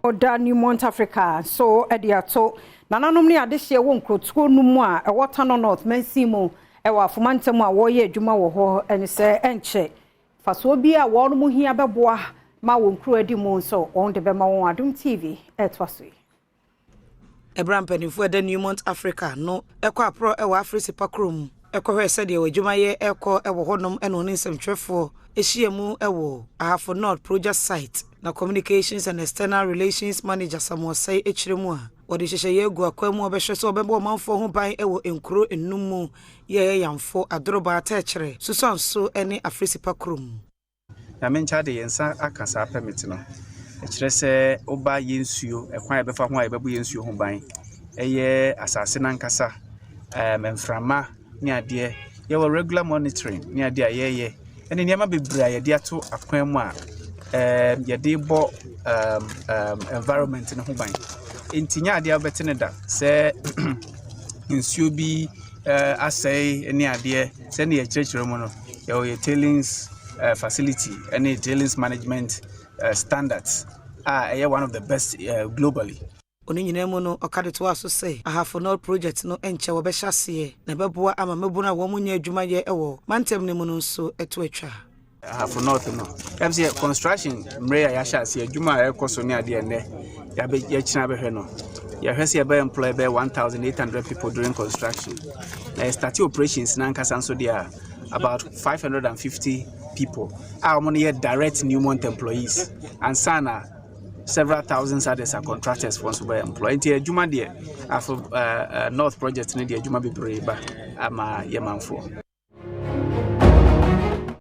Ɔda Newmont Africa so de ato nananom ne adehyeɛ wɔ nkurotoɔ no mu a ɛwɔ Tano North mansin mu ɛwɔ afomantam a wɔreyɛ adwuma wɔ hɔ ɛne sɛ ɛnkyɛ fasoɔ bi a wɔn mu hia bɛboa ma wɔn kuro adi mu nso wɔn de bɛma wɔn. Adom TV ɛtoa so yi. Ɛberɛ a mpanimfoɔ ɛda Newmont Africa no ɛkɔ aporɔ ɛwɔ Afiri kurom ɛkɔhwɛ sɛdeɛ wɔ adwumayɛ ɛkɔ ɛwɔ hɔnom, ɛna ɔne nsɛmtwerɛfoɔ ahyia mu ɛwɔ Ahafo North project site na Communications and External Relations Manager Samuel Sɛe akyerɛ mu a wɔde nhyehyɛeɛ agu akwan mu a wɔbɛhwɛ sɛ wɔbɛbɔ ɔmanfoɔ ho ban ɛwɔ nkuro enum mu yɛyɛ Yamfo, Adoroba, Atɛkyerɛ, Susuanso ne Afiri kurom. Na menkyɛ de yɛn nsa aka saa permit no, ɛkyerɛ sɛ woba yɛn nsuo ɛkwan a yɛbɛfa ho a yɛbɛbɔ yɛn nsuo ho ban, ɛyɛ asase nankasa, mframa ne adeɛ. Yɛwɔ regular monitoring ne adeɛ a yɛyɛ ɛne nneɛma bebree a yɛde ato akwan mu a yɛde bɔ environment no ho ban. Nti nyɛ adeɛ a wobɛte ne da sɛ nsuo bi asɛe ne adeɛ. Sɛne yɛkyerɛkyerɛ mu no, yɛwɔ yɛ tailings facility ne tailings management standards a ɛyɛ one of the best globally. Ɔno nyinaa mu no, ɔka de toa so sɛ Ahafo North project no nkyɛ wɔbɛhyɛ aseɛ na ɛbɛboa ama mmabunu a wɔn nyɛ adwumayɛ wɔ mantam no mu no nso ɛto atwa. Ahafo North no, sɛ construction mmerɛ a yɛahyɛ aseɛ, adwuma a ɛrekɔ so ne adeɛ, nnɛ yɛkyena bɛhwɛ no, yɛhwɛ sɛ yɛbɛyɛ employ bɛyɛ 1800 people during construction, na yɛ start operations nankasa nso deɛ a, about 550 people a wɔn no yɛ direct Newmont employees, ansa na several thousands others are contractors for nso bɛyɛ employ. Nti adwuma deɛ, Ahafo North project no deɛ, adwuma bebree ba ama yɛ manfoɔ.